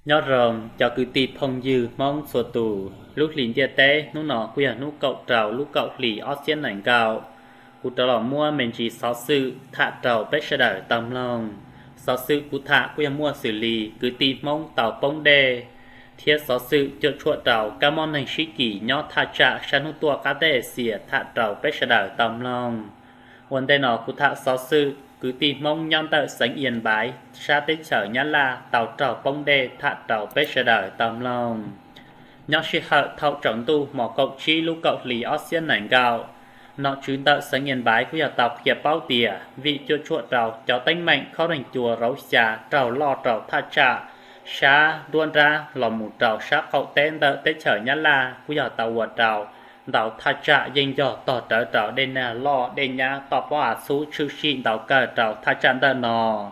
Nyob zoo cov kwv tij phooj ywg Hmoob txhua tus, lub hlis ntiaj teb hnub no kuj yog hnub kaum rau lub kaum hlis ob txhiab nees nkaum. Kuv rov los muab me ntsis xov xwm tham rau peb sawv daws tau mloog. Xov xwm kuv tham kuj yog muaj xws li kwv tij Hmoob tau poob dej, thiab xov xwm cuam tshuam rau kab mob neeg sib kis nyob thaj tsam sab hnub tuaj qab teb Axias tham rau peb sawv daws tau mloog. Ua ntej no kuv tham xov xwm kwv tij Hmoob nyob ntawm xeev Ias Npaiv sab teb chaws Nyab Laj tau raug poob dej tham rau peb sawv daws tau mloog. Nyob sij hawm thaum tsaus ntuj hmo kaum tsib lub kaum hlis ob txhiab nees nkaum, nom tswv ntawm xeev Ias Npaiv kuj yog tau qhia paub tias vim cuam tshuam rau cov teeb meem khob reeg cua rauv xya raug loj rau thaj tsam sab nruab nrab los mus rau sab qaum teb ntawm teb chaws Nyab Laj kuj yog tau ua rau ntau thaj tsam yeej yog tog rawv rau dej nag loj dej nyab toj pob av txhub tshwm sim ntau kawg rau thaj tsam ntawm no.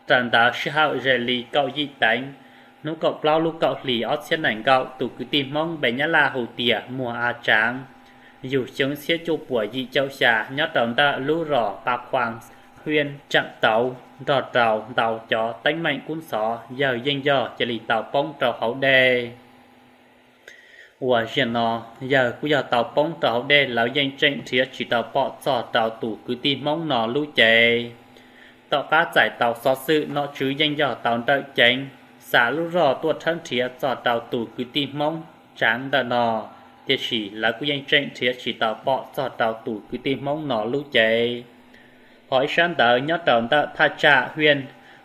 Raws ntawd sij hawm ze li kaum yim teev, hnub kaum plaub lub kaum hlis ob txhiab nees nkaum, tus kwv tij Hmoob npe Nyab Laj hu tias Muag A Tsaav, yug xyoo txhiab cuaj puas yim caum xya, nyob rau ntawm lub zos Pa Khuam, hiaj Tseem Tauv, nrog rau ntau cov teeb meem kub ntxhov, yawg yeej yog cia li tau poob rau hauv dej. Uas zaum no yawg kuj yog tau poob rau hauv dej, lawv yeej tseem nrhiav tsis tau pom txog rau tus kwv tij Hmoob no lub cev. Tom qab txais tau xov xwm, nom tswv yeej yog tau nrawm ceev xa lub zog tuaj tshawb nrhiav txog rau tus kwv tij Hmoob Tsaav ntawm no, tiam sis lawv kuj yeej tseem nrhiav tsis tau pom txog rau tus kwv tij Hmoob no lub cev. Hos ib sab ntawd nyob rau ntawm thaj tsam hiaj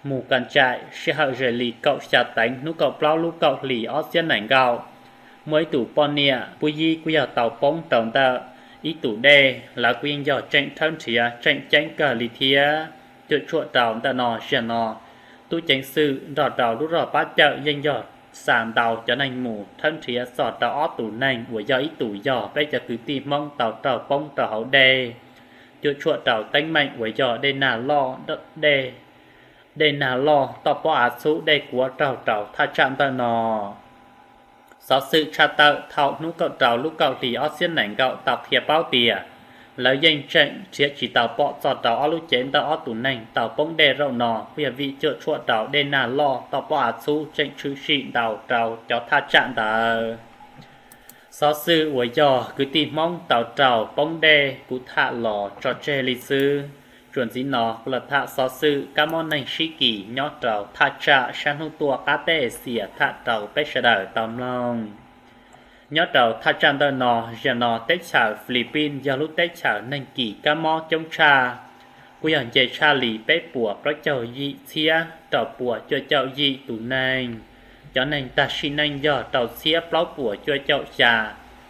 Mus Kas Tsaim, sij hawm ze li kaum xya teev, hnub kaum plaub lub kaum hlis ob txhiab nees nkaum, muaj ib tug poj niam pub yib kuj yog tau poob rau ntawm ib tus dej, lawv kuj yeej yog tseem tshawb nrhiav tseem ceeb kawg li thiab. Cuam tshuam rau ntawm no zaum no, tub ceev xwm nrog rau lub zog Pab Cawm yeej yog xa ntau cov neeg mus tshawb nrhiav txog rau ob tus neeg uas yog ib tus yog peb cov kwv tij Hmoob tau raug poob rau hauv dej. Cuam tshuam rau teeb meem uas yog dej nag loj, dej, dej nag loj toj pob av txhub dej kuav raug rau thaj tsam ntawm no. Xov xwm tshaj tawm thaum hnub kaum rau lub kaum hlis ob txhiab nees nkaum tau qhia paub tias lawv yeej tseem nrhiav tsis tau pom txog rau ob lub cev ntawm ob tus neeg tau poob dej zaum no, kuj yog vim cuam tshuam rau dej nag loj toj pob av txhub tseem tshwm sim ntau rau cov thaj tsam ntawd. Xov xwm uas yog kwv tij Hmoob tau raug poob dej kuv tham los tso tseg li xwb. Tsuas ntxiv no kuv los tham xov xwm kab mob neeg sib kis nyob rau thaj tsam sab hnub tuaj qab teb Axias tham rau peb sawv daws tau mloog. Nyob rau thaj tsam ntawm no, zaum no teb chaws Philippines yog lub teb chaws neeg kis kab mob coob tshaj, kuj yog nce tshaj li peb puas plaub caug yim txhiab rau puas cuaj caum yim tus neeg. Cov neeg tag sim neej yog rau txhiab plaub puas cuaj caum xya.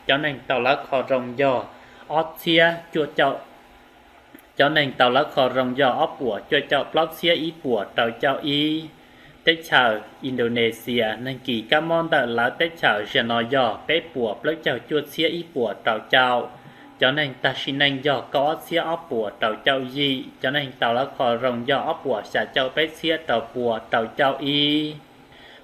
Cov neeg tau lawv kho zoo yog ob txhiab cuaj caum, cov neeg tau lawv kho zoo yog ob puas cuaj caum plaub txhiab ib puas rau caum ib. Teb chaws Indonesia neeg kis kab mob ntawm lawv teb chaws zaum no yog peb puas plaub caug cuaj txhiab ib puas rau caum. Cov neeg tag sim neej yog kaum ob txhiab ob puas rau caum yim. Cov neeg tau lawv kho zoo yog ob puas xya caum peb txhiab rau puas rau caum ib.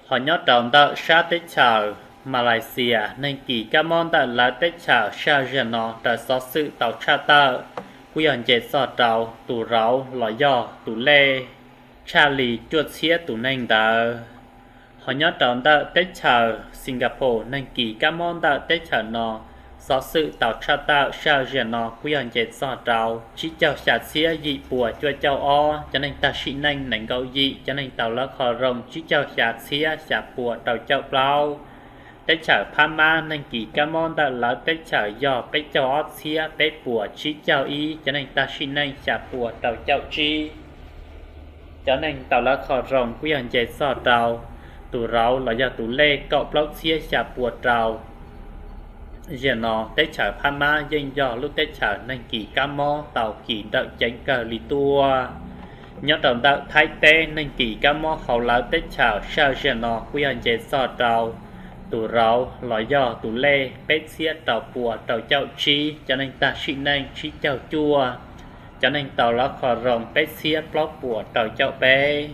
Hos nyob rau ntawm sab teb chaws Malaysia neeg kis kab mob ntawm lawv teb chaws sij hawm zaum no raws xov xwm tau tshaj tawm, kuj yog nce txog rau tus rauv los yog tus lej tshaj li cuaj txhiab tus neeg ntawd. Hos nyob rau ntawm teb chaws Singapore neeg kis kab mob ntawm teb chaws no, xov xwm tau tshaj tawm sij hawm zaum no kuj yog nce txog rau tsib caug xya txhiab yim puas cuaj caum ob. Cov neeg tag sim neej nees nkaum yim. Cov neeg tau lawv kho zoo tsib caug xya txhiab xya puas rau caum plaub. Teb chaws Phab Mab neeg kis kab mob ntawm lawv teb chaws yog peb caug ob txhiab peb puas tsib caug ib. Cov neeg tag sim neej xya puas rau caum tsib. Cov neeg tau lawv kho zoo kuj yog nce txog rau tus rauv los yog tus lej kaum plaub txhiab xya puas rau. Zaum no teb chaws Phab Mab yeej yog lub teb chaws neeg kis kab mob tau kis nrawm ceev kawg li tuaj. Nyob rau ntawm Thaib teb neeg kis kab mob hauv lawv teb chaws sij hawm zaum no kuj yog nce txog rau tus rauv los yog tus lej peb txhiab rau puas rau caum tsib. Cov neeg tag sim neej tsib caug cuaj. Cov neeg tau lawv kho zoo peb txhiab plaub puas rau caum peb.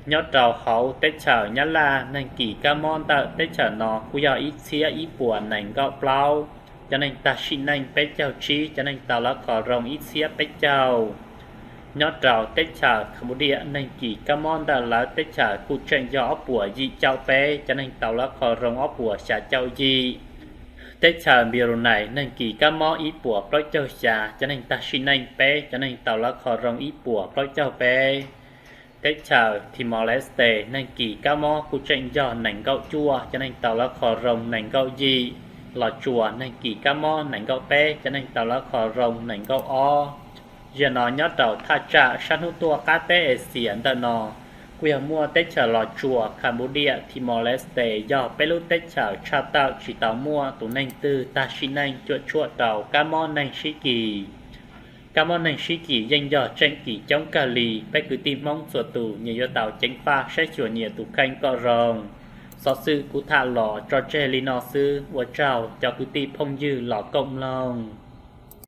Nyob rau hauv teb chaws Nyab Laj neeg kis kab mob ntawm teb chaws no kuj yog ib txhiab ib puas nees nkaum plaub. Cov neeg tag sim neej peb caug tsib. Cov neeg tau lawv kho zoo ib txhiab peb caug. Nyob rau teb chaws Cambodia neeg kis kab mob ntawm lawv teb chaws kuj tseem yog ob puas yim caum peb, cov neeg tau lawv qhov zoo ob puas xya caum yim. Teb chaws Brunei neeg kis kab mob ib puas plaub caug xya, cov neeg tag sim neej peb, cov neeg tau lawv qhov zoo ib puas plaub caug peb. Teb chaws Timor-Leste neeg kis kab mob kuj tseem yog nees nkaum cuaj, cov neeg tau lawv qhov zoo nees nkaum yim. Los Tsuas neeg kis kab mob nees nkaum peb, cov neeg tau lawv qhov zoo nees nkaum ob. Zaum no nyob rau thaj tsam sab hnub tuaj qab teb Axias ntawm no, kuj yog muaj teb chaws Los Tsuas, Cambodia, Timor-Leste yog peb lub teb chaws tshaj tawm tsis tau muaj tus neeg twg tag sim neej cuam tshuam rau kab mob neeg sib kis. Kab mob neeg sib kis yeej yog tseem kis coob kawg li, peb kwv tij Hmoob txhua tus nyias yuav tau ceev faj saib xyuas nyias tus kheej kom zoo. Xov xwm kuv tham los tso tseg li no xwb, ua tsaug cov kwv tij phooj ywg los koom mloog.